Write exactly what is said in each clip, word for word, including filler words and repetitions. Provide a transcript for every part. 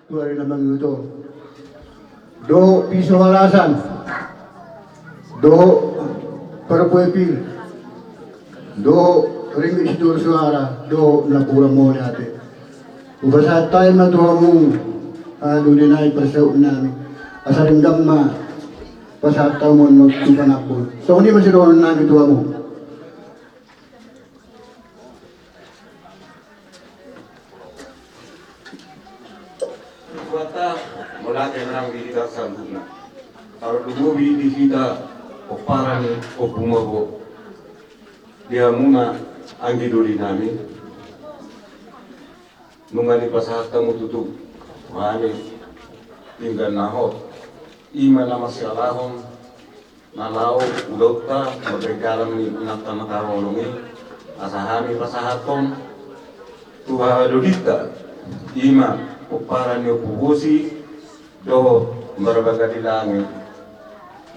Tuari na mangihut on dohot piso alasan, dohot parpue pir, dohot ringgit sitolu suara, dohot napuran mauliate. Hupasahat hami ma tu hamu, haha doli nami, parsaut nami, asa denggan ma pasahat hamu on tu panambul. Songon i ma sidohonon nami tu hamu. Huata, mauliate nang di hita saluhutna. Tarlumobi di hita pomparan ni Ompu Mago, di hamuna anggi doli nami. Nunga dipasahat hamu tutu tu hami pinggan na hot, i ma na marsialahon na laho ulaonta mardenggan ni inanta na tahaholongi, asa hami pasahathon tu haha dolinta, i ma pomparan ni Ompu Bosi dohot Marbaga di Langit.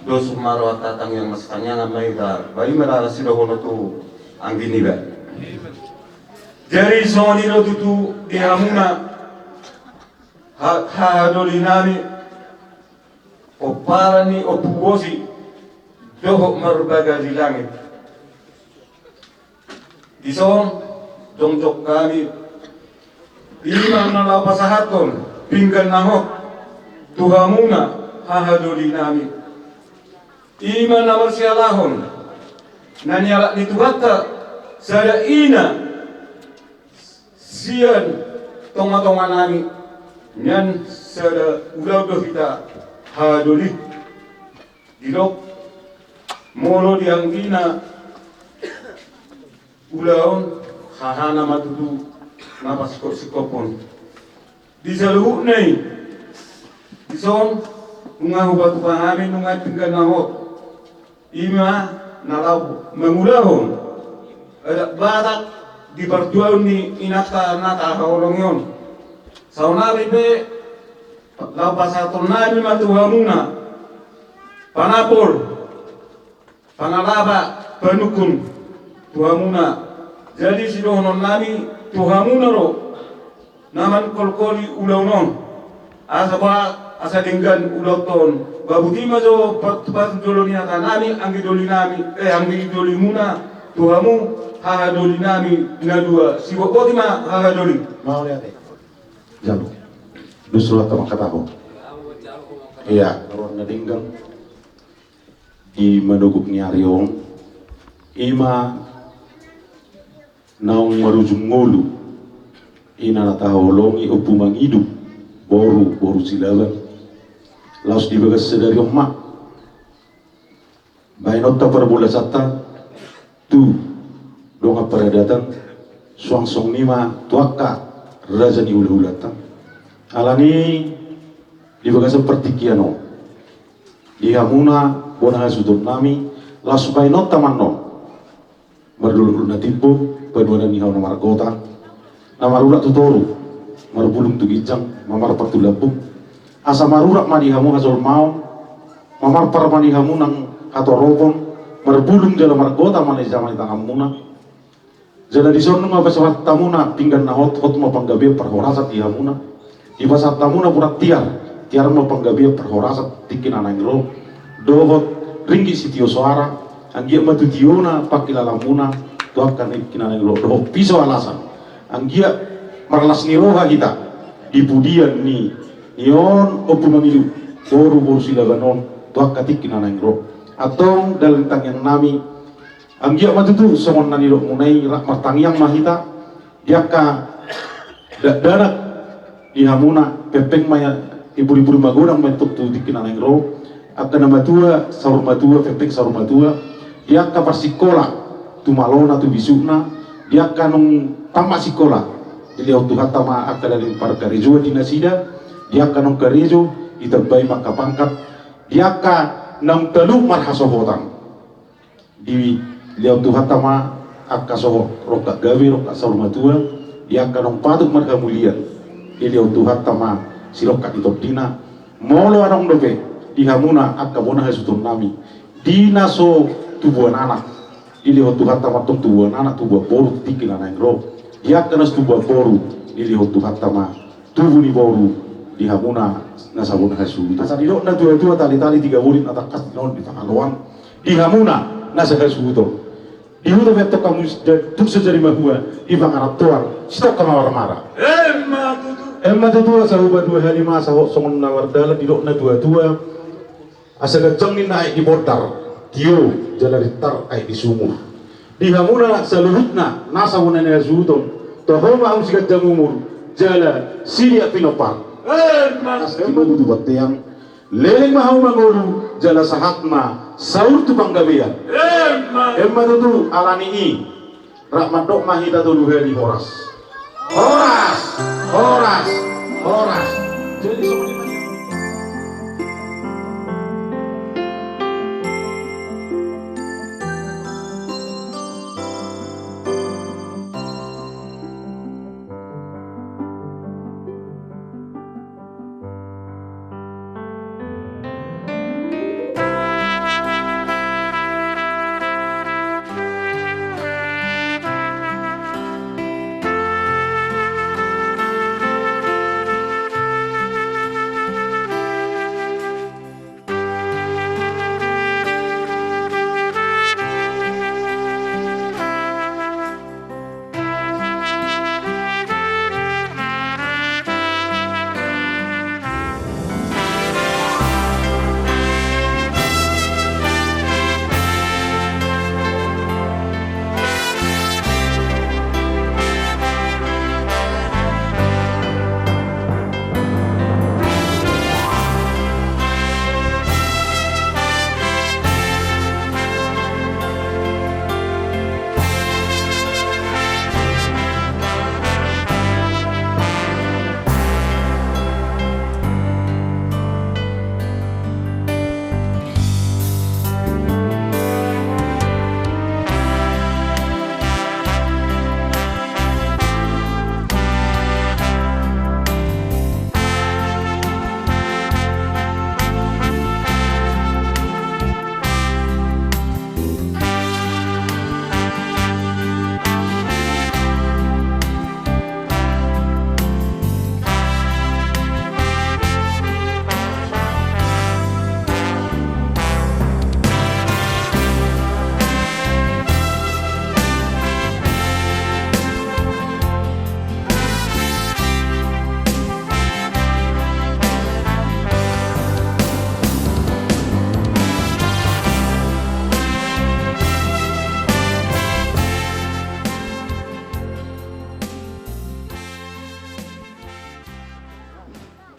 Dos ma rohanta tangiang marsitangiangan ma hita, ba i ma na sidohonon tu anggi niba. Jadi songon i do tutu di hamuna, ha-, haha doli nami, pomparan ni Ompu Bosi dohot Marbaga di Langit. Dison jongjong hami, i ma na laho pasahathon pinggan na hot tu hamuna, haha doli nami. I ma na marsialahon na nialap ni Tuhanta sada ina sian tongatonga nami, nian sada ulaon do hita, haha doli. Didok molo di anggina ulaon, hahana ma tutu na pasingkopsingkophon. Di saluhutna i, dison nunga hupatupa hami nunga pinggan na hot, i ma na laho mangulahon adat Batak di partuaon ni inanta na tahaholongi on. Saonari pe laho pasahaton nami ma tu hamuna panambol, pangalapa, panungkun tu hamuna. Jadi sidohonon nami tu hamuna do na mangkolkoli ulaon on, asa ba, asa denggan ulaonta on. Ba botima jo pa-, patujolo ni hata nami, anggi doli nami, eh, anggi dolimuna tu hamu, haha doli nami na dua. Sibotboti ma, haha doli. Mauliate. Jalo. Dos rohanta mangkatahon. Ia, roha na denggan di manogot ni ari on, i ma naung marujung ngolu ina na tahaholongi Ompu Mangido, boru, boru Silaban. Laos di bagas sadari on ma baenonta parbolasanta tu dongan paradatan, suang songon i ma tu angka raja ni hulahulanta. Alani di bagasan partingkian on, di hamuna bona hasuhuton nami, laos baenonta ma annon mardolok na timbo, panuanan ni hau na margota, na marurat tu toru, marbulung tu ginjang, mamarpar tu lambung. Asa marurat ma di hamu hajolmaon, mamarpar ma di hamu nang hatoropon, marbulung jala margota ma na di jama ni tanganmuna. Jala dison nunga pasahat hamuna pinggan na hot, hot ma panggabean parhorasan di hamuna. Dipasahat hamuna puran tiar, tiar ma panggabean parhorasan tingki na naeng ro. Dohot ringgit sitio soara, anggiat ma tu tiona pangkilalamuna tu angka tingki na naeng ro. Dohot piso alasan, anggiat marlas ni roha hita di pudian ni, ni on Ompu Mangido, boru, boru Silaban on tu angka tingki na naeng ro. Antong dalan tangiang nami, anggiat ma tutu songon na nidokmuna i, rap martangiang ma hita, di angka dakdanak di hamuna, pengpeng ma ia, ibur-ibur magodang ma i tu tingki na naeng ro, angka na matua, saur matua, pengpeng saur matua, di angka parsikola, tu malona, tu bisukna, di angka nunga tamat sikola, dilehon Tuhanta ma angka na naeng parkarejoan di nasida, di angka naung karejo, ditambai ma angka pangkat, di angka naung talu marhasohotan. Dilehon Tuhanta ma angka sohot rongkap gabe, rongkap saur matua, di angka naung patut marhamulian, dilehon Tuhanta ma sirongkap ni tondina. Molo adong dope di hamuna angka bona hasuhuton nami, di na so tubuan anak, dilehon Tuhanta ma antong tubuan anak, tubuan boru tingki na naeng ro. Di angka na so tubuan boru, dilehon Tuhanta ma tubu ni boru, Di hamuna na sabon hasuhuton. Asa didok na tua-tua, tali-tali tiga bolit na tangkas di naon di pangaloan. Di hamuna na sahasuhuton. Di huta pe antong hamu, tung so jadi mahua di pangarantoan, sitongka ma marmara. Emma tutu. Emma tutu, asa hupaduahali ma asa hot songon na mardalan, didok na tua-tua. Asa ganjang ninna aek di bondar, tio jala rintar aek di sumur. Di hamuna saluhutna na sabon hasuhuton, toho ma hamu siganjang umur jala siliak pinompar. Emma tutu. Emma tutu bontean. Leleng ma hamu mangolu jala sahat ma saur tu panggabean. Emma. Emma tutu. Alani i, rap mandok ma hita tolu hali horas. Horas, horas, horas. Jadi songon i ma.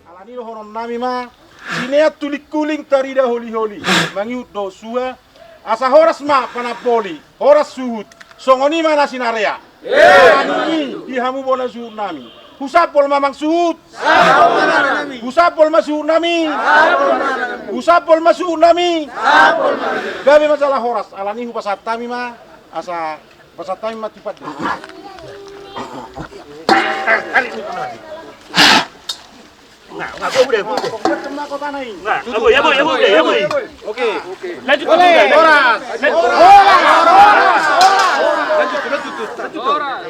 Alani i dohonon nami ma, sinean tulingkuling tarida holiholi, mangihut dohot suha, asa horas ma panamboli, horas suhut, songon i ma na sinarea. Alani i, di hamu bona suhut nami, husapol ma amang suhut. Husapol ma suhut nami. Husapol ma suhut nami. Gabe ma jala horas, alani i hupasahat hami ma, asa pasahat hami ma tipat. Nga, nga, gua udah, gua udah. Nga, nga, gua, ya, gua, ya, gua, ya, gua. Oke. Lanjut, lanjut, lanjut. Horas. Lanjut. Horas, horas, horas. Lanjut, lanjut, lanjut, lanjut. Horas.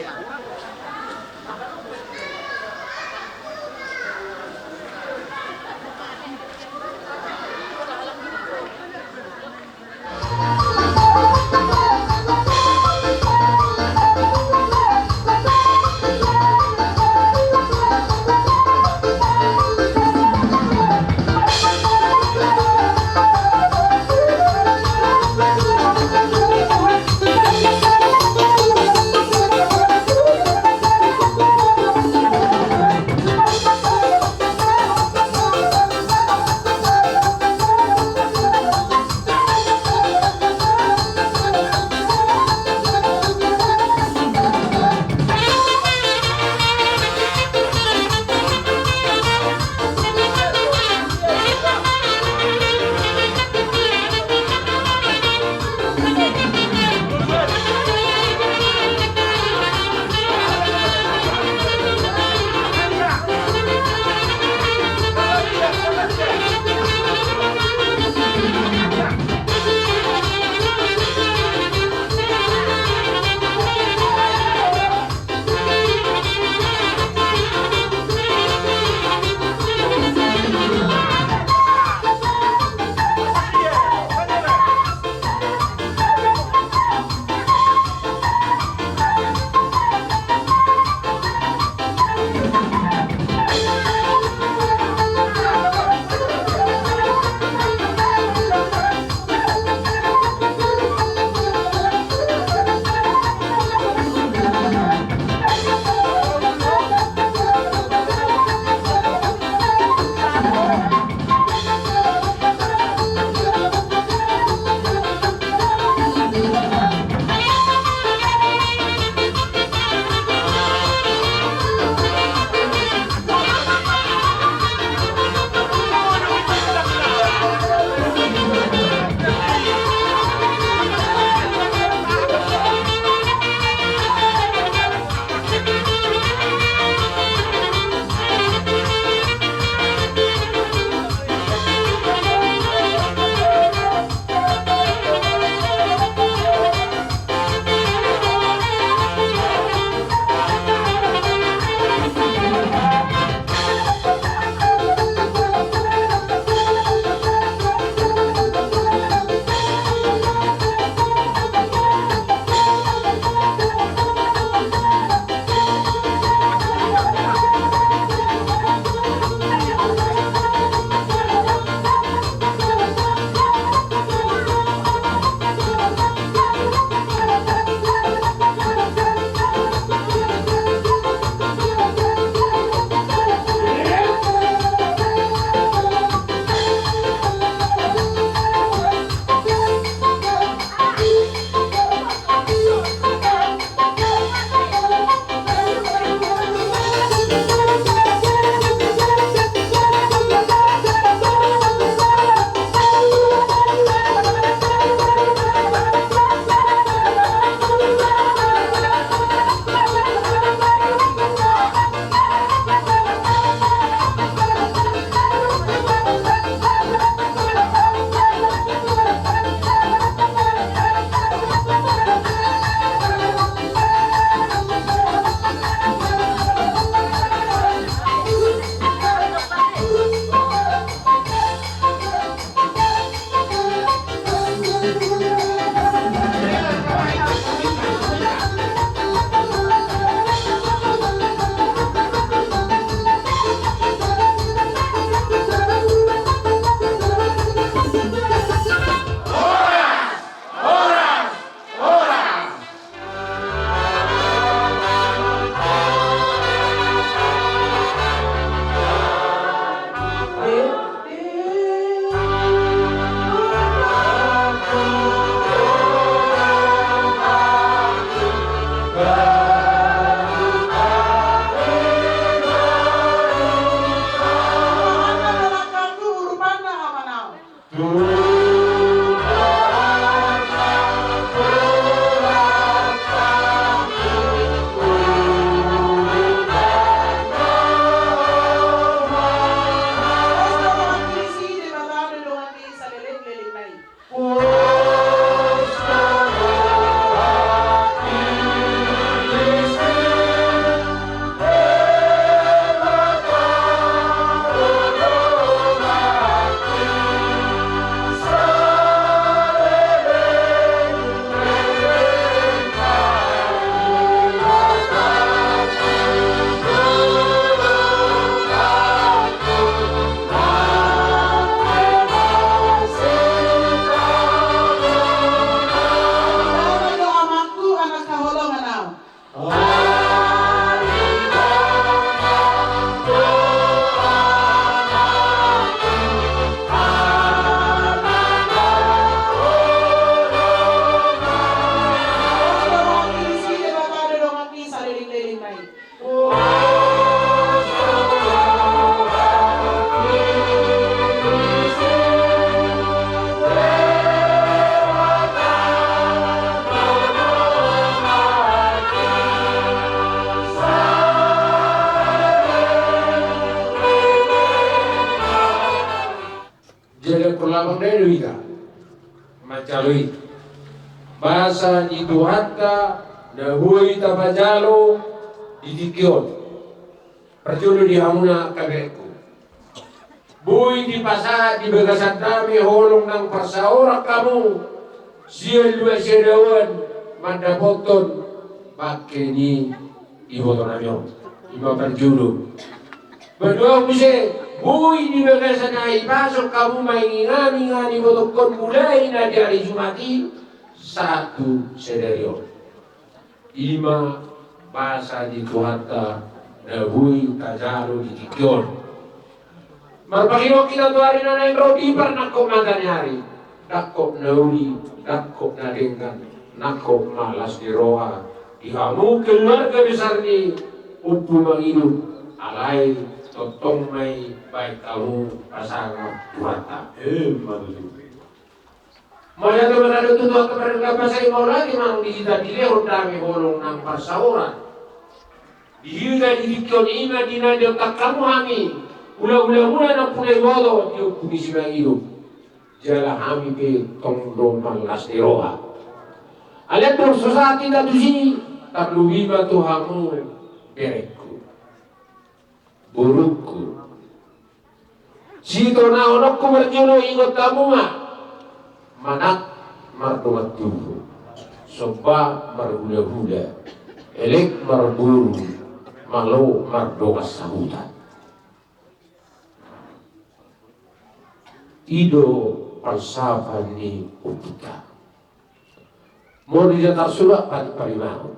Jala porlabang nai do hita manjalo i. Basa ni Tuhanta na boi tapajalo di tingki on. Parjolo di hamuna angka berengku. Boi dipasahat di bagasan nami holong nang parsaoran hamu sian luat siadaoan mandapothon bangke ni iboto nami on. I ma parjolo. Paduahon muse, boi di bagasan na i pasahat hamu manginganingan ibotongkon mulai na di ari Jumat i sahat tu sadari on. I ma basa ni Tuhanta na boi tajalo di tingki on. Marpangidoan hita tu ari na naeng ro di parnangkok mata ni ari. Nangkok na uli, nangkok na denggan, nangkok ma las ni roha di hamu keluarga besar ni Ompu Mangido, alai tongtong ma i baen hamu pasangap Tuhanta. Emma tutu. Mauliate ma tutu tu Tuhanta, marhite basa i, mauliate ma di hita dilehon damang holong nang parsaoran. Di hita di tingki on, i ma di na diontang hamu hami hulahulamuna nampuna iboto di Ompu ni si Mangido. Jala hami pe tong do marlas ni roha. Alai dung so sahat hita tusi, tarlumobi ma tu hamu berengku, borungku. Sitonahononku parjolo, ingot hamu ma, manat mardongan tubu, somba marhulahula, elek marboru, malo mardongan sahuta. I do falsafah ni ompunta. Molo di na tarsurat, pati parimahon.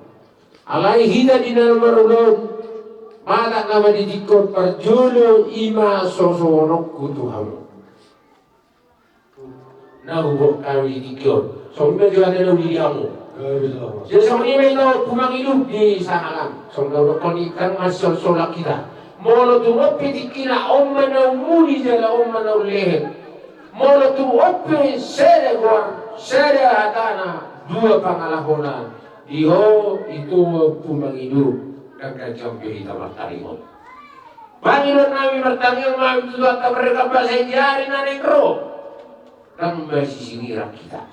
Alai hita di na marulaon, mata nama di tingki on, parjolo i ma sosohononku tu hamu. Na huboan hami di tingki on, songon i ma jo hata na uli di hamu. Jadi songon i ma hita Ompu Mangido di sangap, songon na hudokkon i kan, masih solsol hita. Molo tung on pe tingkina, on ma na umuli jala on ma na ulehe. Molo tung on pe sada goar, sada hatana, dua pangalahona, di ho i tu Ompu Mangido, ndang na jam be hita martaringot. Pangidoan nami, martangiang ma hami tu Tuhanta, marhite basa i, di ari na naeng ro, ndang masisingiran hita.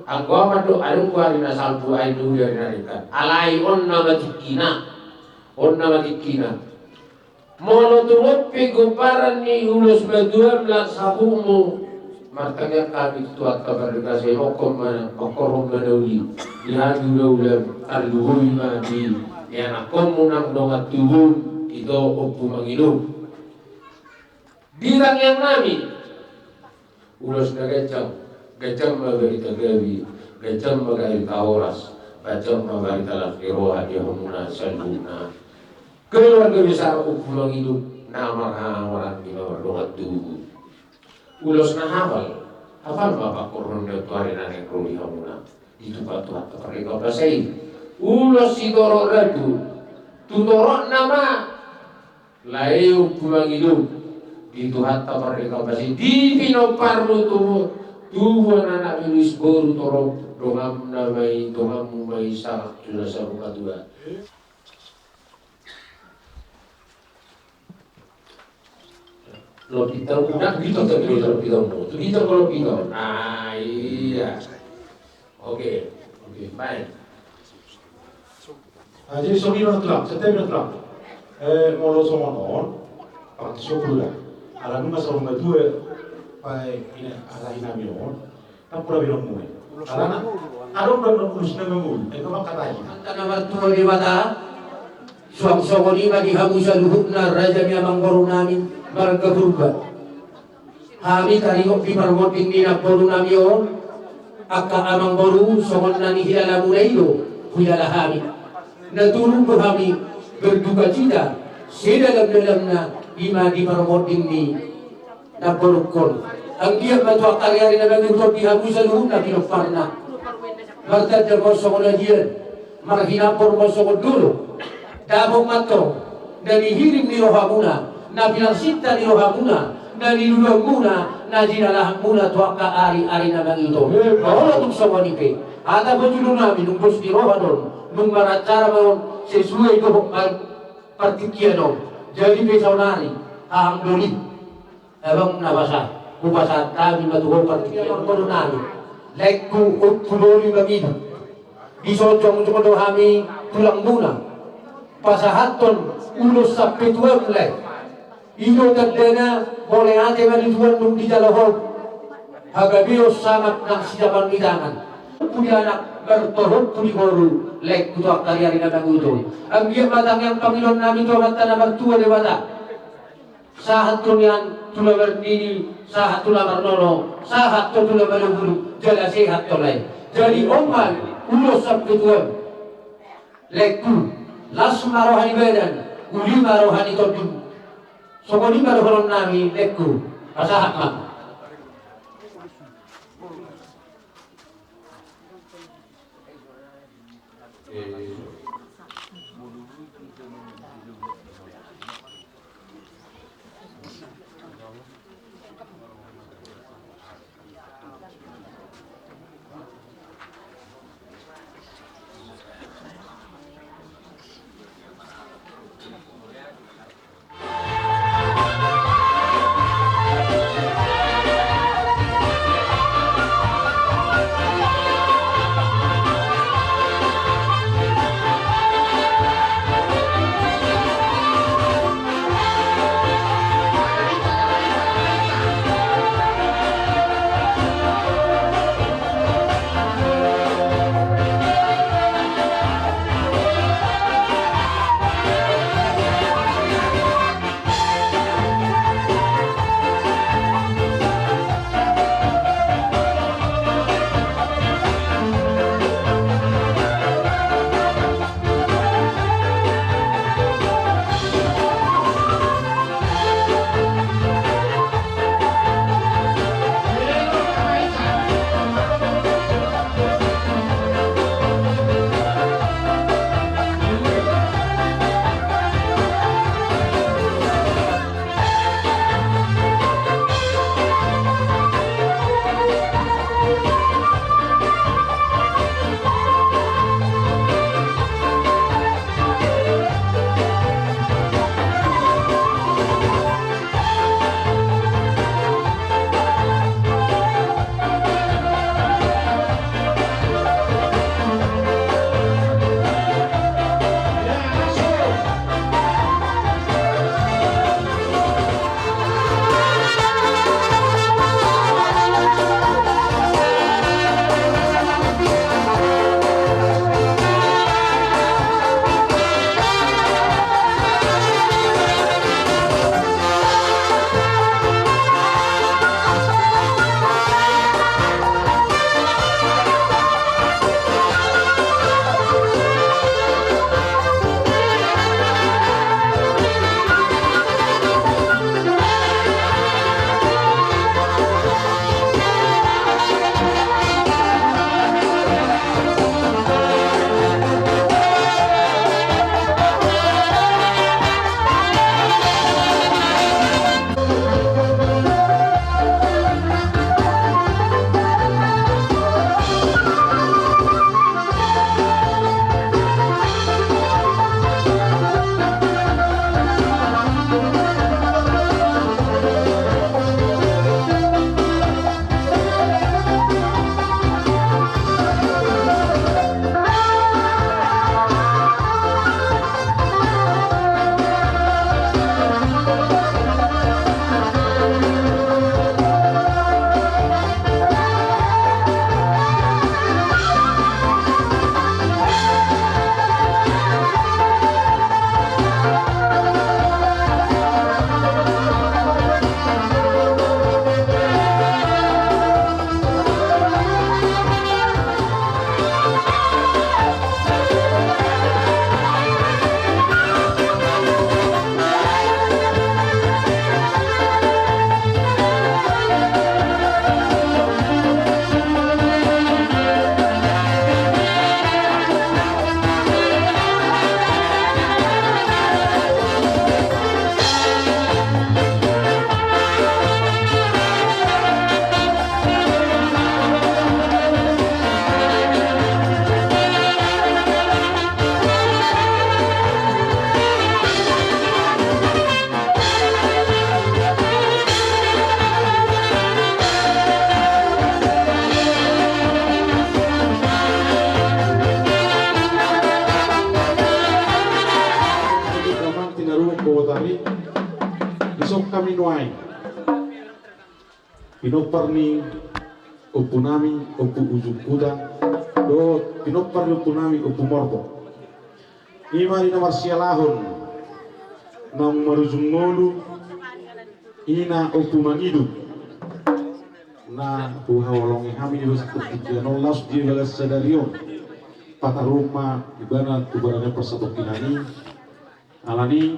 Anggo ahu mandok, adong do ari na salpu, ai dung ari na denggan. Alai on nama tingkina. On nama tingkina. Molo tung on pe gomparan ni ulos batuam, las haputmu, Martangiang hami tu Tuhanta Pardenggan Basa i, ingkon ma, ingkon ma na uli di hami ulaula, tarlumobi ma di ianakkonmu nang dongan tubu, ito Ompu Mangido. Di tangiang nami, ulos na ganjang, ganjang ma barita gabe, ganjang ma barita horas, ganjang ma barita las ni roha di hamuna saluhutna keluarga besar Ompu Mangido na marhaha maranggi na mardongan tubu. Ulos na hapal, hapal ma pangkorhon ni on tu ari na naeng ro di hamuna, ditupa Tuhanta Pardenggan Basa i. Ulos sitorop rambu, tu torop nama lae Ompu Mangido, di Tuhanta Pardenggan Basa i, di pinomparmu tubu, tubuan anak, boru, torop, donganmu nama i, donganmu ma i, sanak tu na saur matua. Lompita, udah gitu, tapi lompita mau. Tuh kita kalau lompita. Ah, iya. Oke, oke, baik. Nah, jadi songon i ma tulang, santabi ma tulang. Eh, molo songon on, pakai sopul lah. Alani masa rumah tua, pakai ini, alani nami on. Tampul abe nang muna. Alana adong do ulos na mangolu, eh, na mangkatai. Amanta na martua Debata, suang songon i ma di hamu saluhutna raja ni amangboru nami marga Purba. Hami taringot di parmonding ni namboru nami on, angka amangboru, songon na nihilalamuna i do huhilala hami. Na turut do hami berdukacita sedalam-dalamna, i ma di parmonding ni namborungkon. Anggiat ma tu angka ari-ari na mangihut on di hamu saluhutna pinomparna, martanda ma on songon adian, marhinambor ma on songon dolok. Dapot ma antong na nihirim ni rohamuna, na pinarsinta ni rohamuna, na niluluanmuna, na jinalahanmuna tu angka ari-ari na mangihut on. Molo tung songon i pe, hata pajulu nami, nunga dos ni roha do on, nunga maracara ma on sesuai dohot partingkian on. Jadi pe saonari, hahang doli, abang na basa, hupasahat hami ma tu ho partingkian on, boru nami, laengku Ompu Doli Mangido. Dison jongjong do hami tulangmuna pasahathon ulos sampe tu ahu, lae. I do tandana, mauliate ma di Tuhan nunga dijalo ho hagabeon, sangap nang sijabaon ni tangan. Pudi anak, martohompu di boru, laengku, tu angka ari-ari na mangihut on. Anggiat ma tangiang pangidoan nami tu Amanta na martua Debata. Sahat tu nian tu na marnini, sahat tu na marnono, sahat tu na malugulug, jala sehat ho, lae. Jadi on ma ulos sampe tu ahu, laengku. Las ma roha ni badan, uli ma roha ni tondi. Songon i ma dohonon nami, laengku. Pasahat ma. Hami nuaeng, pinompar ni ompunami Ompu Ujung Kuta dohot pinompar ni ompunami Ompu Morto. I ma di na marsialahon naung marujung ngolu, ina Ompu Mangido, na huhaholongi hami di bagasan partingkian on, laos di bagasan sadari on pataruhon ma ibana tu baranean parsatongkinan i. Alani i,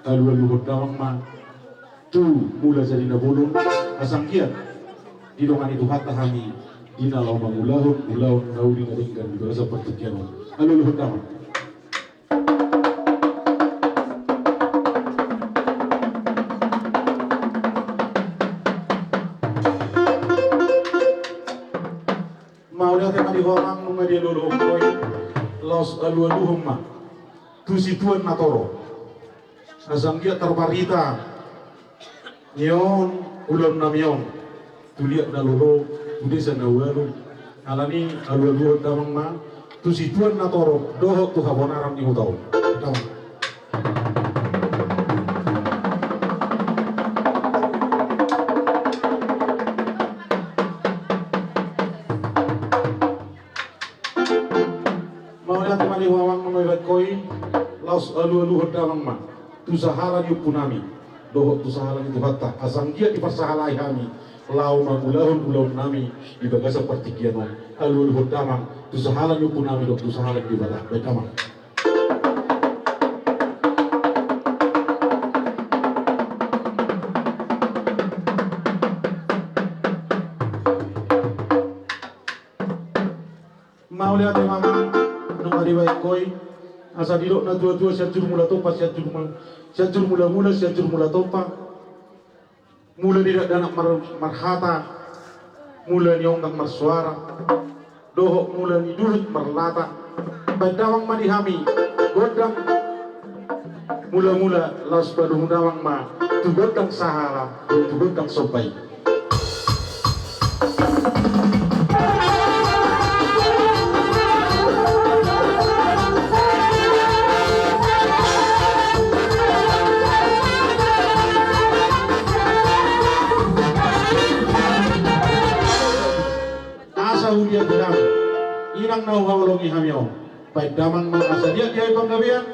alualuhon damang ma tu mula jadi na bolon, asa anggiat didongani Tuhanta hami di na laho mangulahon ulaon na uli na denggan di bagasan partingkian on. Alualuhon damang. Mauliate ma di ho amang, nunga dialualuhon ho i, laos alualuhon ma tu situan na torop, asa anggiat tarbarita ni on ulaonnami on tu liat na lolo, tu desa na ualu. Alani i, alualuhon damang ma tu situan na torop dohot tu habonaran ni huta on. Damang. Mauliate ma di ho amang, nunga dibaen ho i, laos alualuhon damang ma tu sahala ni ompunami dohot tu sahala ni Tuhanta, asa anggiat diparsahalai hami laho mangulahon ulaonnami di bagasan partingkian on. Alualuhon damang tu sahala ni ompunami dohot tu sahala ni Debata. Baen damang. Mauliate ma amang, nunga dibaen ho i. Asa didok natuatua, Sianjur Mula Tompa, Sianjur Mula, Sianjur Mulamula, Sianjur Mula Tompa. Mula ni dakdanak mar-, marhata, mula ni onggang marsoara, dohot mula ni duhut marlata. Baen damang ma di hami gondang mulamula, laos padomu damang ma tu gondang sahala dohot tu gondang somba i. Asa huliat di hami inang na huhaholongi hami on. Baen damang ma asa liat di hami panggabean,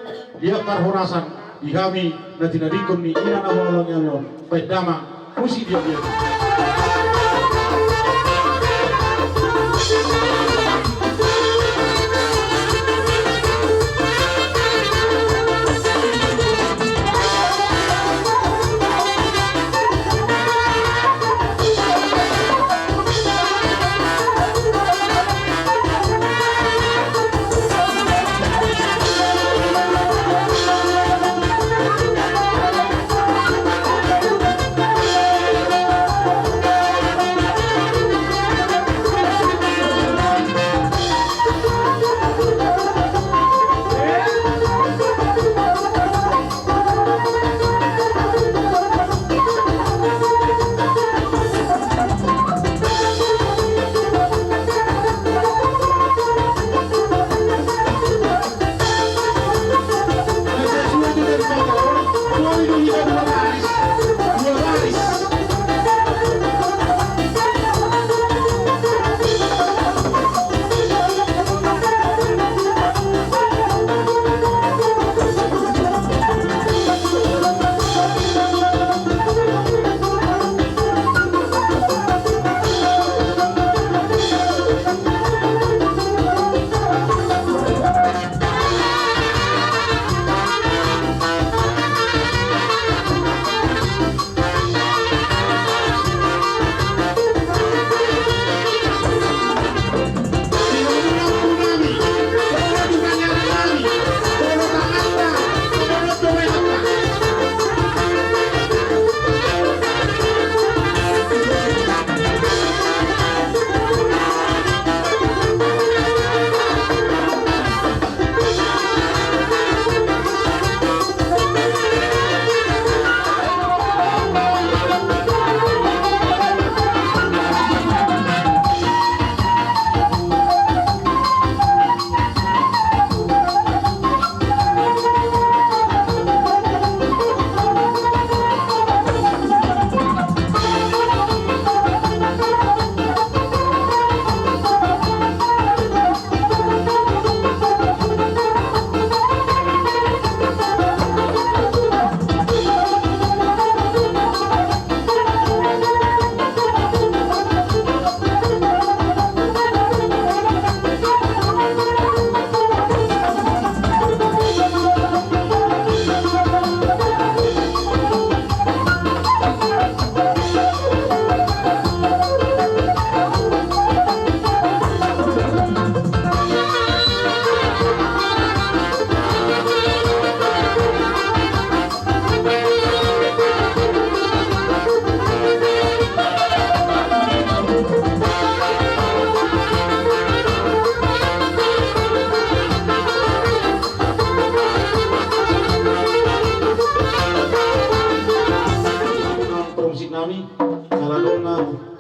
liat parhorasan di hami na tinadingkon ni inang na huhaholongi hami on. Baen damang, musik liat di hami.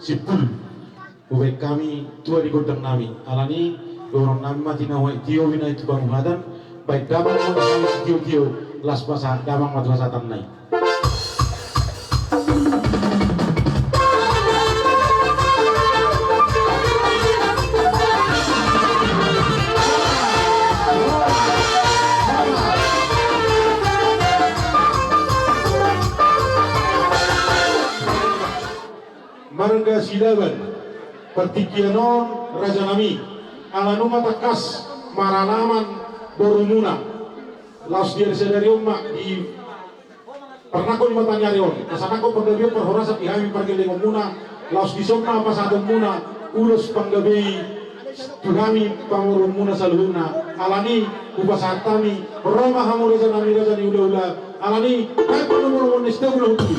Simpul. Hubaen hami tua di gondang nami. Alani i, dohonon nami ma tinahuai tio binahen tu panguhatan. Baen damang ma di hami sitio-tio, laos pasahat damang ma tu hasahatan na i. Marga Silaban, partingkian on raja nami, ala nunga tangkas maralaman borumuna, laos di ari sadari on ma di parnangkok ni mataniari on, asa nangkok panggabean parhorasan di hami pargellengonmuna, laos dison ma pasahatonmuna ulos panggabean tu hami pamoruonmuna saluhutna. Alani i hupasahat hami, ro ma hamu raja nami raja ni hulahula. Alani i, baen ma lomo-lomo ni sitio muna hutuli.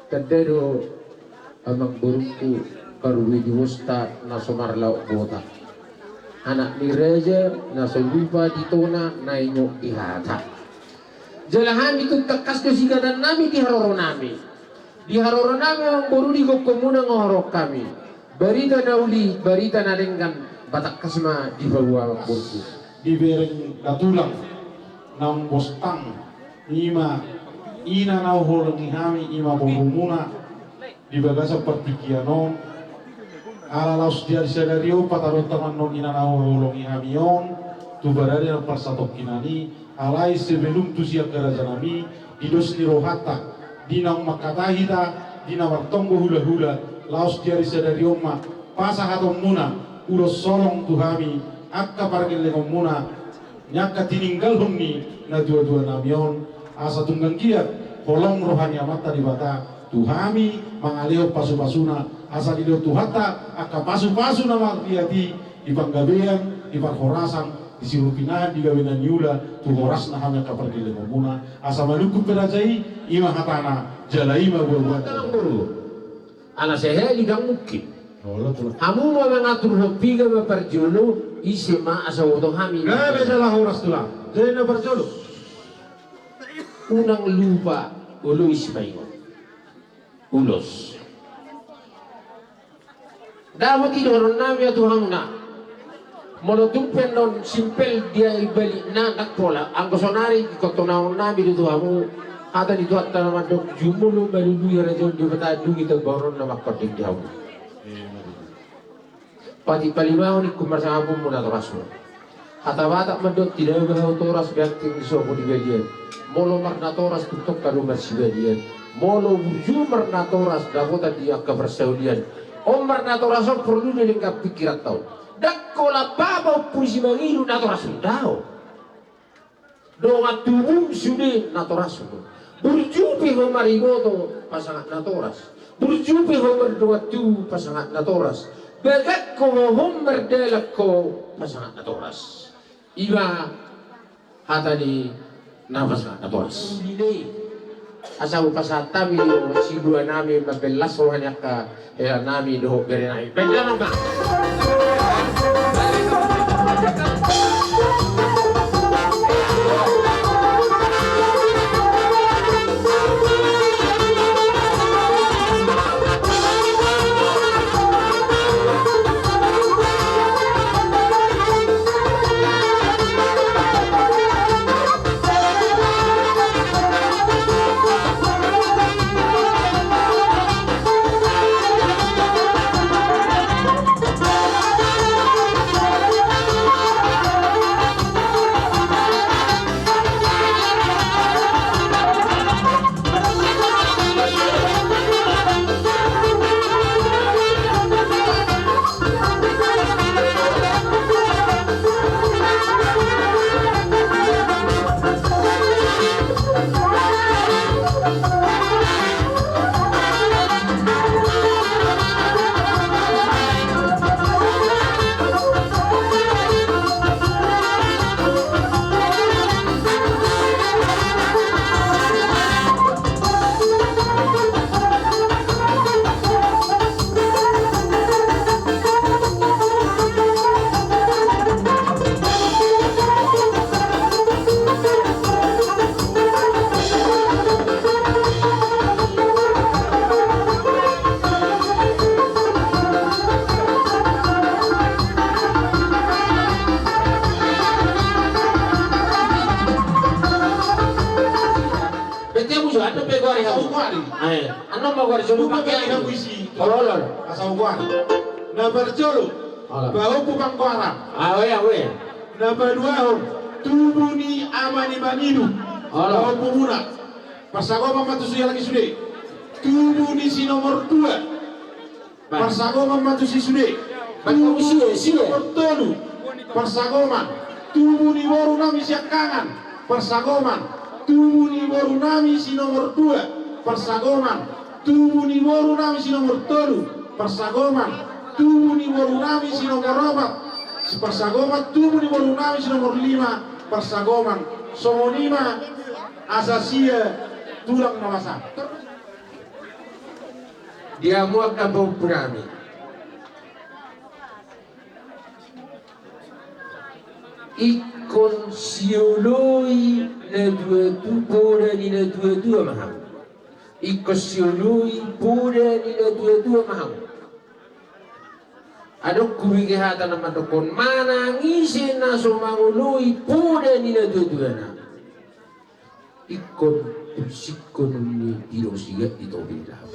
Tanda do amangborungku, parubue ni bosta na so marlaok bota, anak ni raja na so lupa di tona, na ingot di hata. Jala hami tung tangkas do sigadan nami di haroro nami. Di haroro nami amangboru, di gokhonmuna nga huharoro hami. Barita na uli, barita na denggan, ba tangkas ma dipaboa amangborungku. Dibereng na tulang, naung bostang, i ma ina na huhaholongi hami, i ma borumuna di bagasan partingkian on. Ala laos di ari sadari on pataruhon tangan on ina na huhaholongi hami on tu barada na parsatongkinan i. Alai sebelum tusi angka raja nami, di dos ni rohanta, di naung mangkatai hita, di na martonggo hulahula, laos di ari sadari on ma pasahatonmuna ulos holong tu hami angka pargellengonmuna ni angka tininggalhon ni natuatua nami on, asa tung anggiat holong roha ni Amanta Debata tu hami mangalehon pasupasuna, asa dilehon Tuhanta angka pasupasu na marliat i di panggabean, di parhorasan, di siru pinahan, di gabe na niula, tu horasna hami angka pargellengonmuna. Asa manungkun pe raja i, i ma hatana, jala i ma buabuana. Ala sahali ndang mungkin. Olo, tulang. Hamu ma mangaturhon piga ma parjolo, ise ma asa huboto hami. Gabe jala horas, tulang. Jadi na parjolo, unang lupa olois ma ingot. Ulos. Dapot i dohonon nami tu hamuna. Molo tung pe annon simpel dia i balikna, ndang pola. Anggo sonari ingkon tonangon nami do tu hamu hata ni Tuhanta na mandok: Jumolo malului harajaon Debata, dung i tambahonon na mangkonding di hamu. Patik palimahon ingkon marsangaponmu natorasmu. Hata Batak mandok: Tinaba hau toras, bangking di sopo di balian. Molo marnatoras tungtong do marsibalian. Molo burju marnatoras, dapotan di angka parsaulian. On marnatoras on porlu di denggan pingkiranta on. Ndang holan bapa, ompu ni simangido, natorasmu do. Dongan tubum sude natorasmu. Burju pe ho mariboto, pasangat natoras. Burju pe ho mardongan tubu, pasangat natoras. Bagak ho, ho mardalan ho, pasangat natoras. I ma hata ni na pasangat natoras. Asa hupasahat hami do siboan nami, mambelas roha ni angka hela nami dohot bere nami. Baen damang ma. Eh, annon ma goar jolo. Buka pakean. Olo, olo. Asa uguan. Na parjolo. Olo. Pahompu panggoaran. Awe, awe. Na paduahon, tubu ni ama ni mangido. Olo. Pahompumuna. Parsagoman ma tusi halak i sude. Tubu ni si nomor dua. Parsagoman ma tusi sude. Tubu ni si nomor tolu. Parsagoman. Tubu ni boru nami siangkangan. Parsagoman. Tubu ni boru nami si nomor dua. Parsagoman. Tubu ni boru nami si nomor tolu. Parsagoman. Tubu ni boru nami si nomor opat. Parsagoman. Tubu ni boru nami si nomor lima. Parsagoman. Songon i ma asa sia tulang na masa. Di hamu angka pahompu nami, ingkon sioloi na tuatua, poda ni na tuatua ma hamu. Ingkon sioloi poda ni na tuatua ma hamu. Adong hubege hata na mandokkon, manang ise na so mangoloi poda ni na tuatuana, ingkon tusikkon ni tiro sigat di topi ni laut.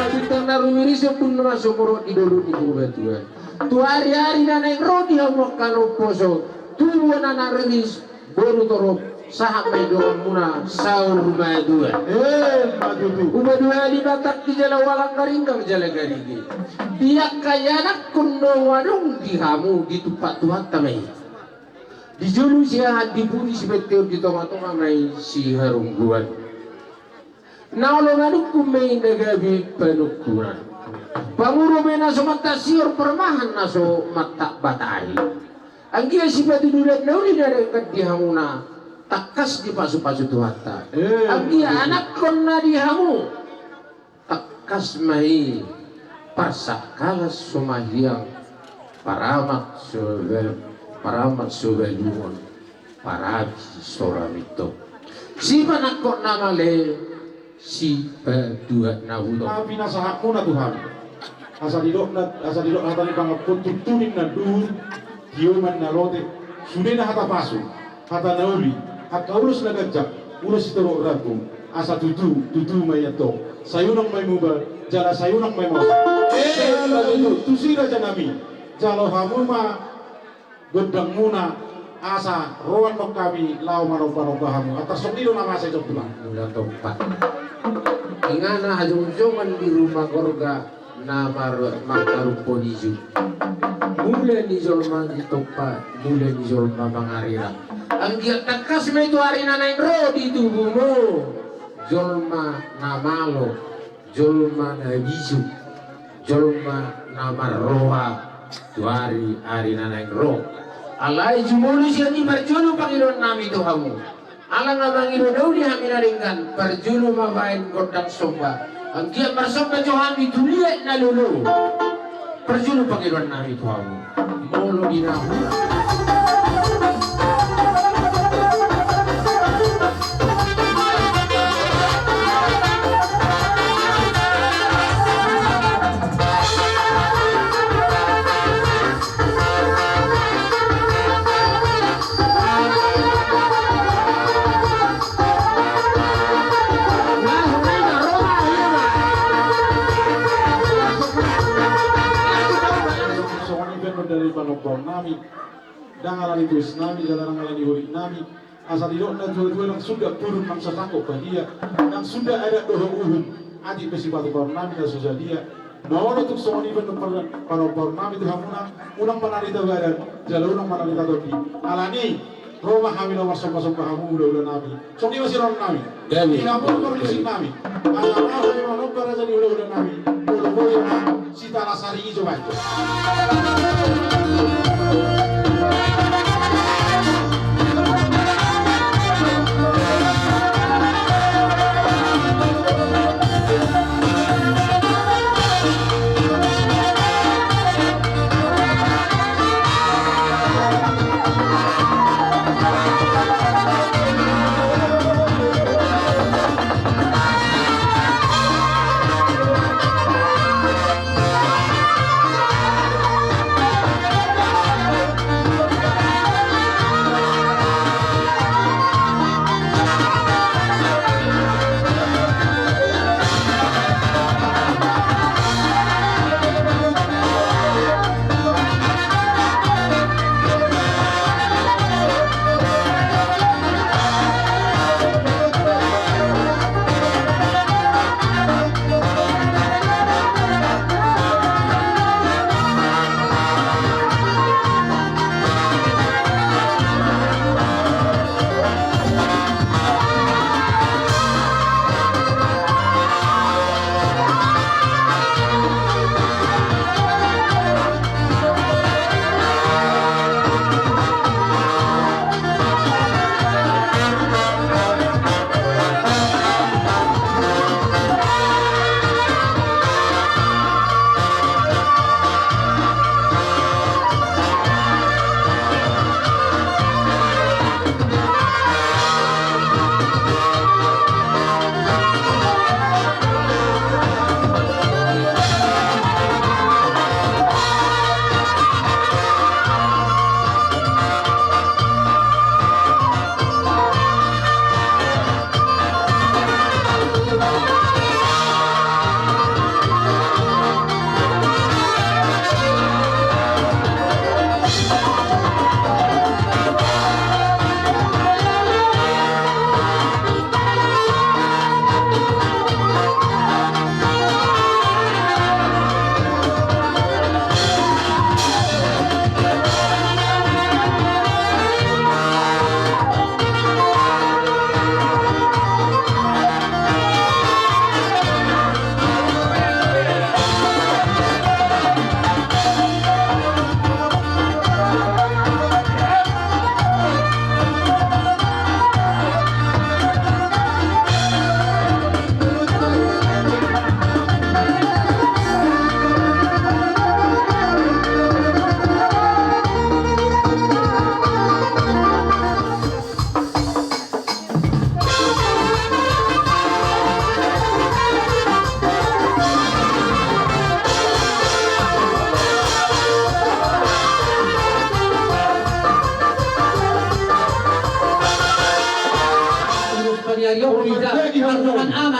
Bintang na rumiris, embun na sumorop di dolok ni Purbatua. Tu ari-ari na naeng ro di hamu angka na umposo, tubu anak na riris, boru torop, sahat ma i donganmuna saur matua. Eh, ma tutu. Upa dua di Batak di jala walang garinggang jala garige. Di angka ianakkon na adong di hamu ditumpak Tuhanta ma i. Di jolo siahaan, di pudi sipenteon, di tonga-tonga ma i siharungguan. Na olo manungkun ma i na gabe panungkunan. Panguro ma i na so mantak sior, parmahan na so mantak batahi. Anggiat sipatuduran na uli na denggan di hamuna, tangkas dipasupasu Tuhanta. Eh, anggiat anakkon na di hamu, tangkas ma i parsangkalan sumahang, paramat so ba-, paramat so balungon, parabi so ramintong. Sipanangkok na male, Sipaduana hutong. Na pinasahatmuna tu hami. Asa didok na, asa didok hata ni pangampon, tutu ninna duhur, tio ma ninna lote, sudena hata pasu, hata na uli, angka ulos na ganjang, ulos sitorop rambu, asa tutu, tutu ma i antong. Sai unang ma i muba, jala sai unang ma i maosak. Eh, jala tutu, tusi raja nami, jalo hamu ma gondangmuna, asa ro annon hami laho manomba-nomba hamu. Antar songon i do na masa i, Tulang. Mula tompa. Inganan hajongjongan di ruma gorga na mar-, mangharumphon ijuk. Mula ni jolma di tompa, mula ni jolma mangarira. Anggiat tangkas ma i tu ari na naeng ro di tubumu. Jolma na malo, jolma na bisuk, jolma na marroha tu ari, ari na naeng ro. Alai jumolo sian i parjolo pangidoan nami tu hamu. Ala nga mangido na uli hami na denggan, parjolo ma baen gondang somba. Anggiat marsomba jo hami tu liat na lolo. Parjolo pangidoan nami tu hamu. Molo di na hula. Songon i pe annon dari panombaon nami. Ndang ala ni tuis nami, jala ndang ala ni holit nami. Asa didok na tua-tua, ndang suda turun nang sasangkop badia, ndang suda adat dohot uhum, atik pe sipatupaon nami na so sadia. Molo tung songon i pe annon par-, panombaon nami tu hamuna, unang manarita badan, jala unang manarita tondi. Alani, ro ma hami laho marsomba-somba hamu hula-hula nami. Songon i ma siroha nami. Gabe. Di hamu parmusik nami. Asa laho hami manomba raja ni hula-hula nami. Molo boi ma sitala sari ijo baen.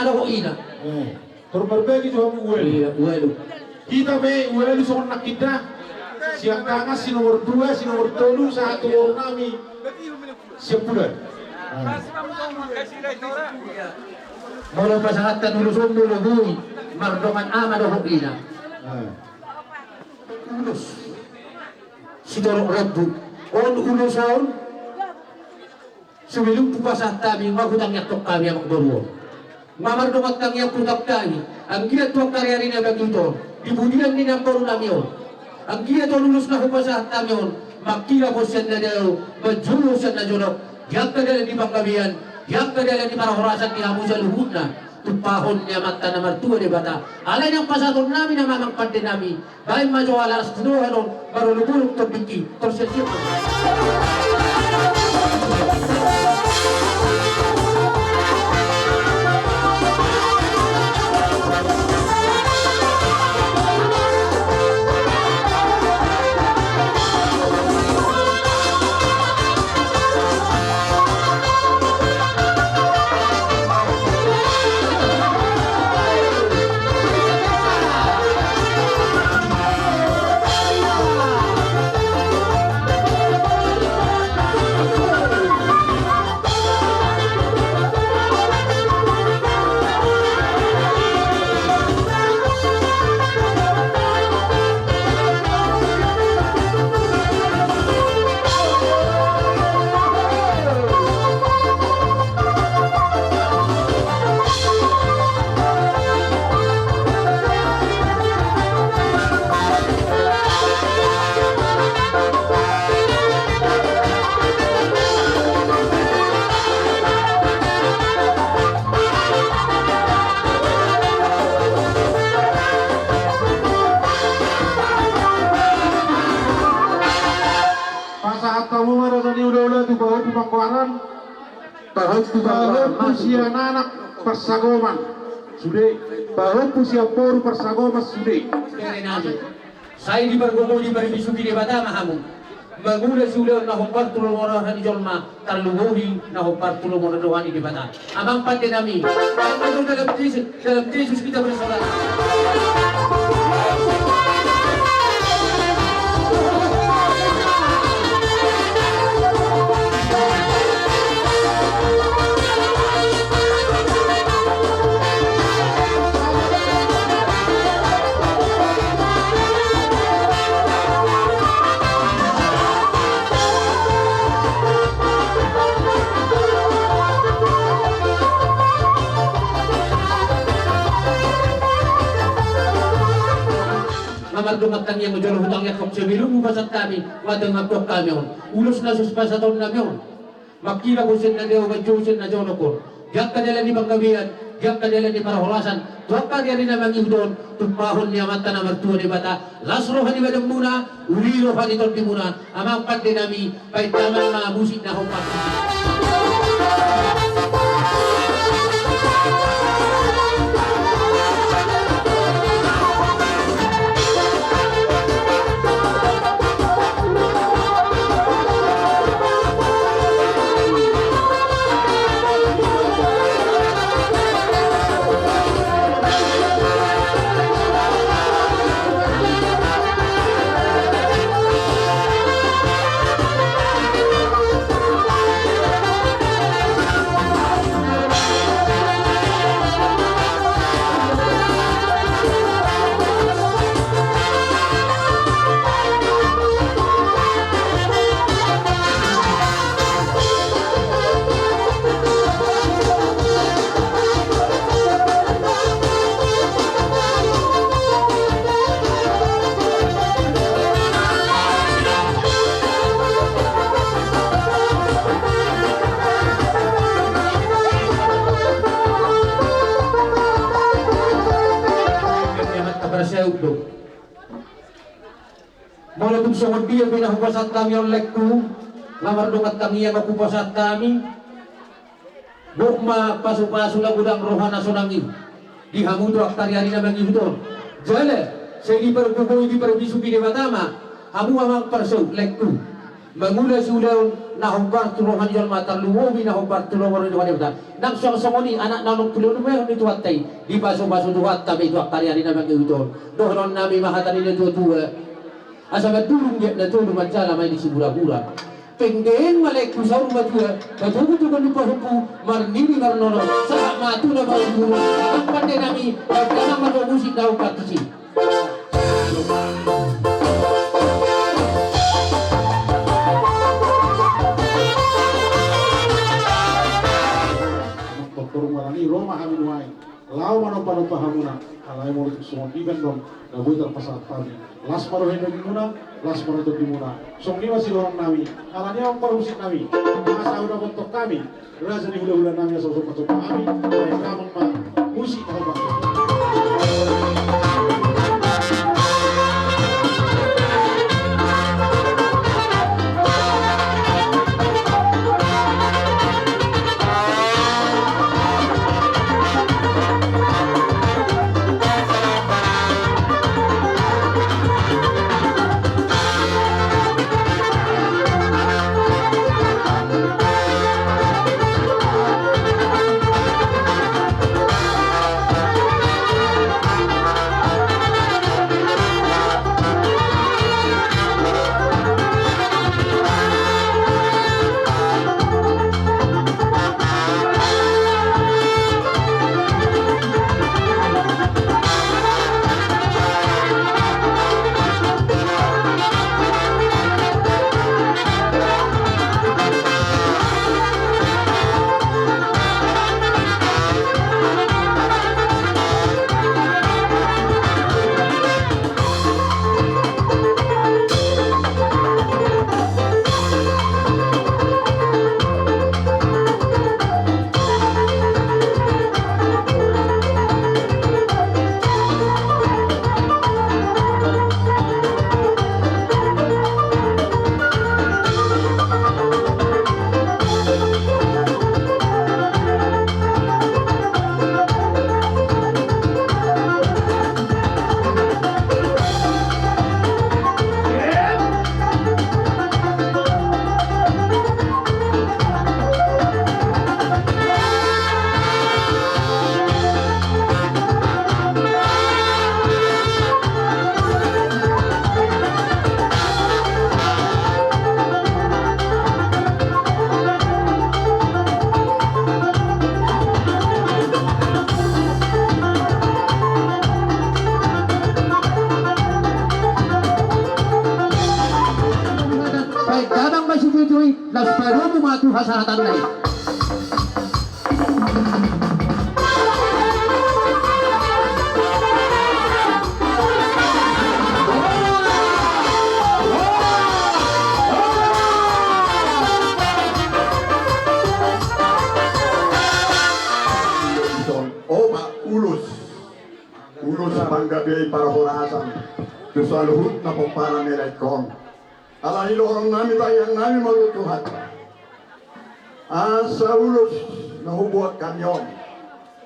dohot ina. Eh, tor marbagi jo hamu ualu. Iya, ualu. Hita pe ualu songon nangkin da. Siangkangan si nomor dua, si nomor tolu, sahat tu boru nami Siampudan. Ah. Molo pasahathon ulos on molo boi mardongan ama dohot ina. Ah. Ulos sitorop rambu. On ulos on. Sebelum hupasahat hami, ma hutangiangkon hami amang boru on. Ma mardongan tangiang hutangihon hami, anggiat tu angka ari-ari na mangihut on, di pudian ni namboru nami on. Anggiat on ulos na hupasahat hami on, mangkilap sian na dao, manjou sian na jonok, di angka dalan ni panggabean, di angka dalan ni parhorasan ni hamu saluhutna, tumpahon ni Amanta na martua Debata. Alai naeng pasahaton nami nama amang pande nami, baen ma jo ala las tu dohan on, marolopolop tombingki, tor siap-siap. Pasahat hamu ma raja ni hula-hula tu pahompu panggoaran. Pahompu panggoaran. Pahompu sian anak parsagoman sude. Pahompu sian boru parsagoman sude. Sai dipargogoi diparbisuhi Debata ma hamu. Mangula siulaon na hombar tu lomo ni roha ni jolma, tarlumobi na hombar tu lomo ni roha ni Debata. Amang pande nami, dalam Jesus, dalam Jesus kita bersolat. Amang dongan tangiang, jolo hutangiangkon sebelum hupasahat hami, hutangiangkon hami on. Ulos na so pasahaton nami on. Mangkilap sian na dao, manjou sian na jonok on. Di angka dalan ni panggabean, di angka dalan ni parhorasan, tu angka ari-ari na mangihut on, tumpahon ni Amanta na martua Debata, las roha ni badanmuna, uli roha ni tondimuna, amang pande nami, baen damang ma musik na hombar. Molo tung songon dia pe na hupasahat hami on, laengku, na mardongan tangiang, hupasahat hami. Gok ma pasu-pasu na godang roha na sonang i di hamu tu angka ari-ari na mangihut on. Jala sai dipargogoi, diparbisu Debata ma hamu amang parsaut, laengku. Mangula siulaon na hombar tu roha ni jolma, tarlumobi na hombar tu roha ni Tuhanta. Nang songon i anak na naeng pulihon, mangihut ni Tuhanta i, dipasupasu Tuhanta ma i tu angka ari-ari na mangihut on. Dohonon nami ma hata ni na tua-tua: Asa mandurung giat na tolu, manjala ma i di sibura-bura. Penggeng ma lehonku saur matua, patogu-togu ni pahompu, marnini marnono, sahat ma tu na baru-buru. Nang pande nami, nang pande nami, musik na upat tusi. Doktor Muarani, ro ma hami nuaeng. Laho manomba-nomba hamuna, alai molo tung songon i pe annon na boi tarpasahat hami. Las ma roha ni tondimuna, las ma roha ni tondimuna. Songon i ma sidohonon nami, alani i ma parmusik nami. Asa hudapothon hami raja ni hula-hula nami, asa husombasomba hami. Baen damang ma musik na hombar. Baen damang ma situtui, laos padomu ma tu hasahatanna i. Ison, o ma ulos. Ulos panggabean, parhorasan tu saluhut na pomparan ni laengkon. Alani i dohonon nami, tangiang nami ma tu Tuhan, asa ulos na hubuat hami on,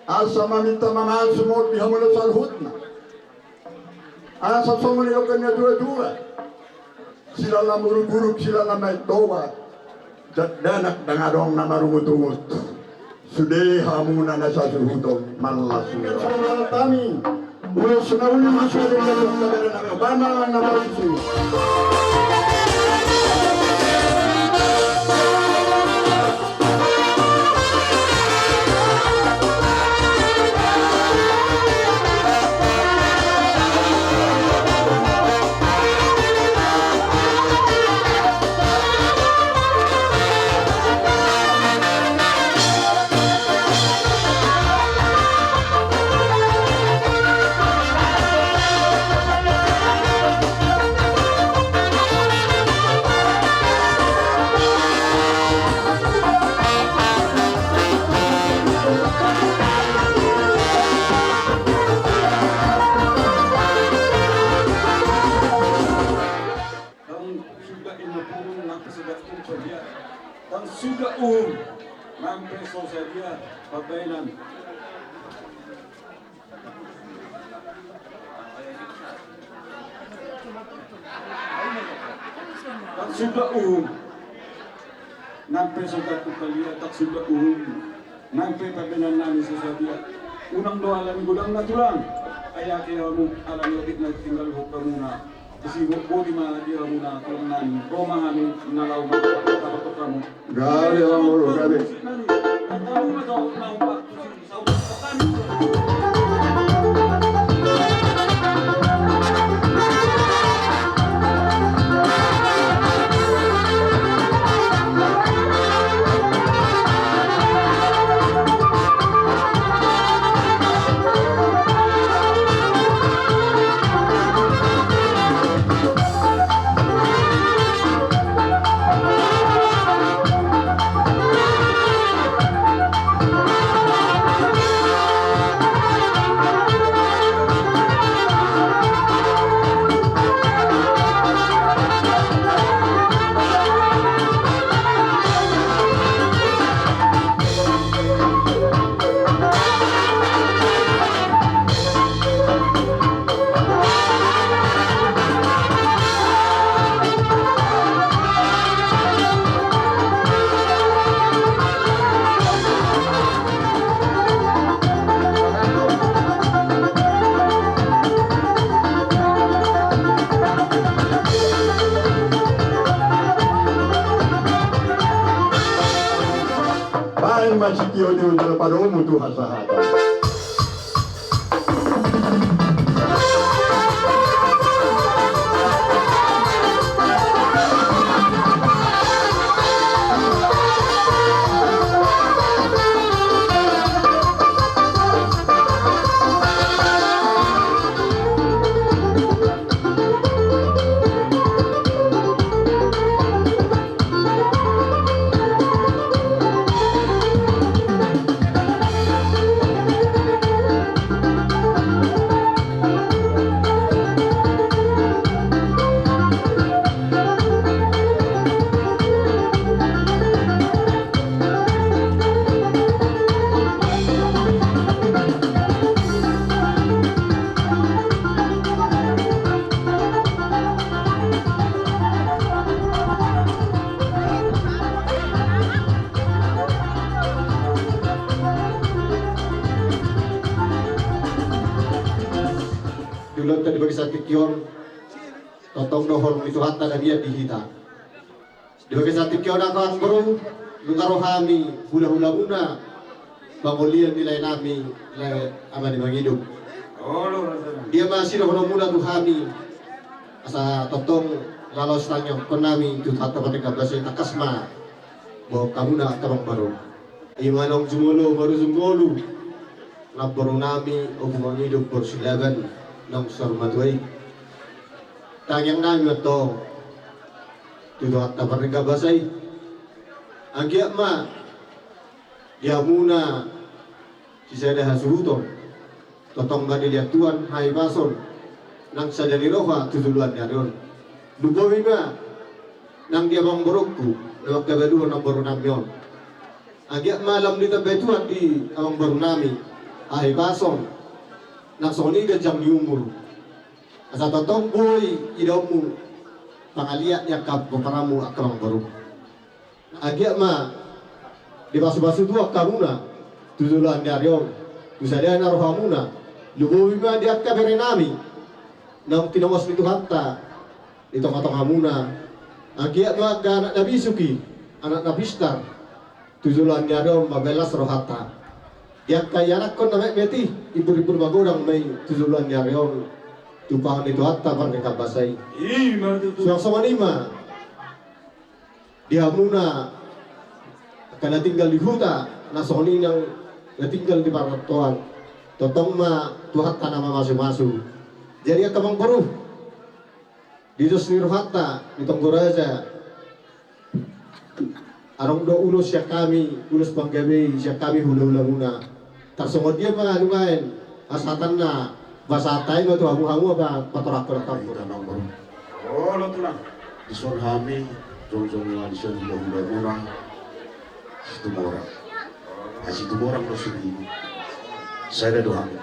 asa maminta mamasu ma on di hamuna saluhutna. Asa songon nidok ni na tua-tua: Silala muruk-uruk, silala maen toba, dakdanak ndang adong na marungut-ungut. Sude hamuna na sasuhuton, marlas ni roha. Hami ulos na uli, ulos na uli, ulos na uli. Ndang suda inna purung nang pe so sadia. Ndang suda uhum nang pe so sadia pambaenan. Tarsumba uhum. Nang pe so tangkup palia tarsumba uhum. Nang pe pambahenan nami so sadia. Unang do ala ni godangna tulang. Ai ake hamu ala ni otik na tinggal hok hamuna. Disi boti ma di hamuna tulang nami. Ro ma hami na laho ma. Gabe hamu ro gabe. Hamu ma jawab na umpat. Baen ma sitio ni ujung padomu Tuhan sahata. Di ulaonta di bagasan tingki on, tongtong do holong ni Tuhanta na mian di hita. Di bagasan tingki on angka amangboru, nunga ro hami hulahulamuna, pangolian ni laenami, lae Ama ni Mangido. Dia ma sidohononmuna tu hami, asa tongtong laos tangiangkon nami tu Tuhanta Pardenggan Basa i, tangkas ma boan hamuna angka amangboru. I ma naung jumolo marujung ngolu namborunami Ompu Mangido boru Silaban naung saur matua i. Tangiang nami ma antong tu Tuhanta Pardenggan Basa i. Anggiat ma di hamuna sisada hasuhuton, tongtong ma dilehon Tuhan hahipason nang sada ni roha tu joloan ni ari on. Lumobi ma nang di amangborungku na manghabaluhon namborunami on. Anggiat ma lam ditambai Tuhan di amangborunami hahipason nang songon i ganjang ni umur. Asa tongtong boi idaonmu pangaliat ni angka pomparanmu angka amangboru. Anggiat ma dipasupasu Tuhan hamuna tu joloan ni ari on tu sada na rohamuna. Lumobi ma di angka berenami naung tinongos ni Tuhanta di tongatongamuna. Anggiat ma angka anak na bisuk i, anak na pistar, tu joloan ni ari on mabaen las rohanta. Di angka ianakhon na metmet i, imburimbur magodang ma i tu joloan ni ari on tumpahon ni Tuhanta Pardenggan Basa i. Ima tutu. Suang songon i ma di hamuna angka na tinggal di huta, na songon i nang na tinggal di partondion, tongtong ma Tuhanta na mamasumasu. Jadi angka amangboru, di dos ni rohanta, di tonggo raja, adong do ulos sian hami, ulos panggabei sian hami hulahulamuna. Tarsongon dia ma nuaeng, asa tanna basahata i ma tu hamuhamu, asa patorangkon hamu. Olo tulang. Dison hami jongjong ma dison hulahulamuna. Situmorang. Situmorang do sude. Sada do hami.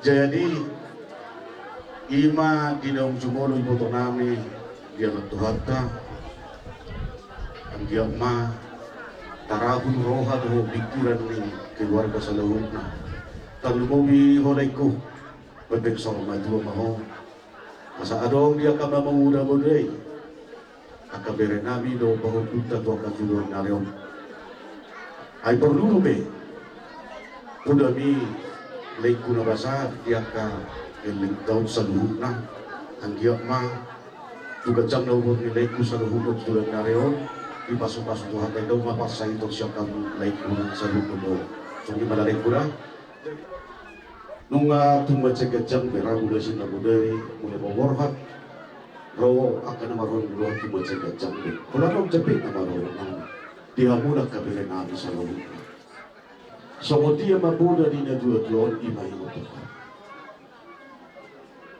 Jadi ima di naung jumolo ibotonami di Amanta Tuhanta, Anggiat ma tarapul roha dohot pikiran ni keluarga saluhutna. Tarlumobi ho laengku, bebek saur matua ma ho. Asa adong di angka mamamuda-muda i, angka berenami dohot pahompunta tu angka joloan ni ari on. Ai porlu dope poda mi laengku na basa di angka leleng taon saluhutna. Anggiat ma tu ganjang na umur ni laengku saluhutna tu joloan ni ari on, dipasu-pasu Tuhanta i do ma pansahiton sian hamu laengku na saluhutna. Songon i ma laengku da. Nunga tung mansai ganjang be ra mula sian na mula i, mula paborhat ro angka na marroha ni roha tung mansai ganjang be. Pola naung jambe na marroha di hamu angka berenami saluhutna. Songon dia ma poda ni na tua-tua on, i ma i ma poda.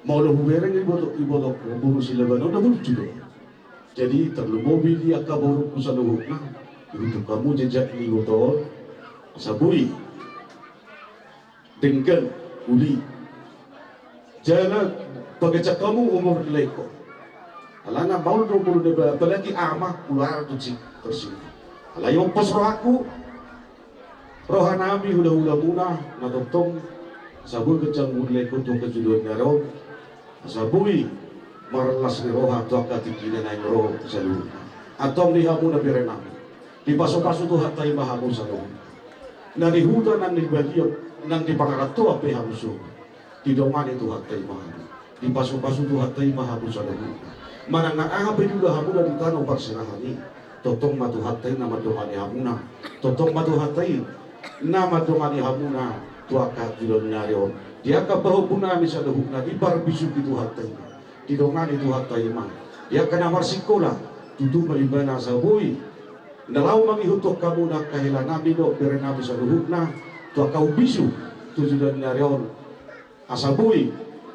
Molo hubereng iboto, iboto boru Silaban on na burju do. Jadi tarlumobi di angka borungku saluhutna, ihuthon hamu jejak ni iboto on, asa boi denggan, uli, jala paganjang hamu umur ni laengku. Alana maol do molo na ba-, apalagi ama, ulaon tu si tersinggung. Alai ompos rohangku, rohanami hula-hulamuna na tongtong, asa boi ganjang umur ni laengku tu angka joloan ni ari on, asa boi marlas ni roha tu angka tingki na naeng ro saluhutna. Antong di hamu na berenami, dipasu-pasu Tuhanta i ma hamu saluhutna. Na di huta nang di balian nang di pangarantoan pe hamu saluhutna, didongani Tuhanta i ma hamu. Dipasu-pasu Tuhanta i ma hamu saluhutna. Manang na aha pe diula hamuna di tano parserahan i, tongtong ma Tuhanta i na mandongani hamuna. Tongtong ma Tuhanta i na mandongani hamuna tu angka joloan ni ari on. Di angka pahompunami saluhutna, diparbisuhi Tuhanta i ma, didongani Tuhanta i ma. Di angka na marsikola, tutu ma ibana asa boi na laho mangihuthon hamu na angka helanami dohot berenami saluhutna tu angka umbisu tu joloan ni ari on. Asa boi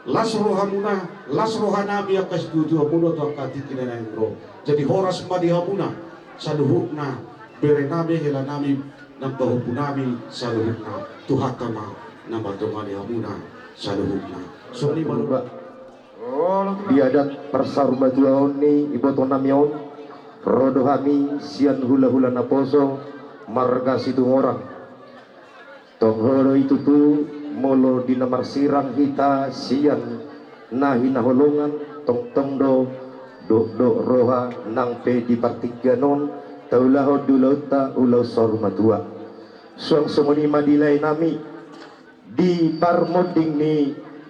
las rohamuna, las rohanami angka situatuamuna tu angka tingki na naeng ro. Jadi horas ma di hamuna saluhutna, berenami, helanami, nang pahompunami saluhutna, Tuhanta ma na mandongani hamuna saluhutna. Songon i ma. Di adat parsaurmatuaon ni ibotonami on, ro do hami sian hula-hula naposo marga Situmorang. Tong ho do i tutu, molo di na marsirang hita sian na hinaholongan, tongtong do dokdok roha nang pe di partingkian on taulahon di ulaonta ulaon saurmatua. Suang songon i ma di laenami, di parmonding ni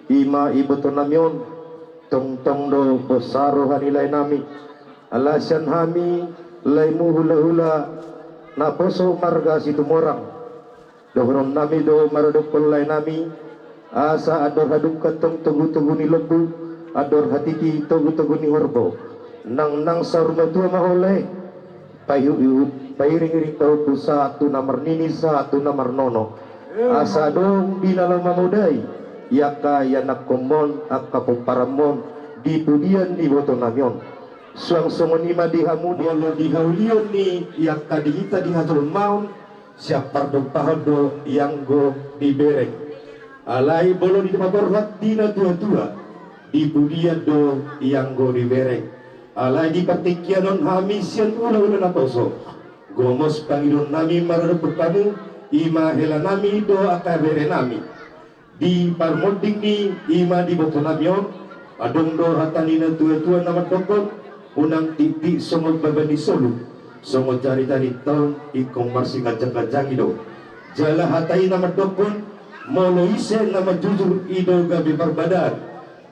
i ma ibotonami on, tongtong do bosa roha ni laenami. Ala sian hami laemu hula-hula naposo marga Situmorang, dohononnami do maradophon laenami, asa andor hadungka tong togu-togu ni lombu, andor hatiti togu-togu ni horbo. Nang nang saurmatua ma ho lae. Paihu-ihu, pairing-iring pahompu sahat tu na marnini, sahat tu na marnono. Asa adong di na laho mamodai i angka ianakkonmon, angka pomparanmon di pudian ni ibotonami on. Suang songon i ma di hamu, molo di haulion ni i angka di hita di hajolmaon, sian pardompahan do ianggo dibereng. Alai molo di paborhat di na tua-tua, di pudian do ianggo dibereng. Alai di partingkian on hami sian hula-hula naposo, gomos pangidoannami maradophon hamu, i ma helanami dohot angka berenami. Di parmonding ni i ma di ibotonami on, adong do hata ni na tua-tua na mandokhon, unang tiktik songon baba ni solu, songon jari-jari taon ingkon marsiganjang-ganjangi do. Jala hata i na mandokhon, molo ise na manjujur i do gabe parbadaan,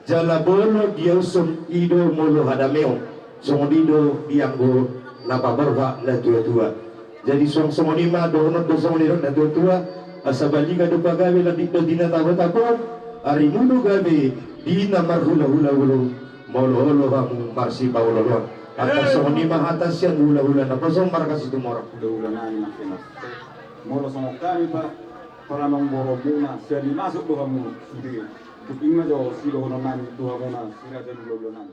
jala molo dialuson i do molo hadameon. Songon i do dianggo na paborhat na tua-tua. Jadi suang songon i ma dohonon do songon i do na tua-tua, asa balinga do pagabe, landik do di na tabo-tabo, arimu do gabe di na marhula-hula ulu, molo olo hamu marsipaolo-oloan. Angka songon i ma hata sian hula-hula naposo marga Situmorang. Hula-hula nami na kenas. Molo songon hami pa, paramang boromuna, sian i masuk do hamu sude. Tung i ma jo sidohononnami tu hamuna siraja ni hula-hula nami.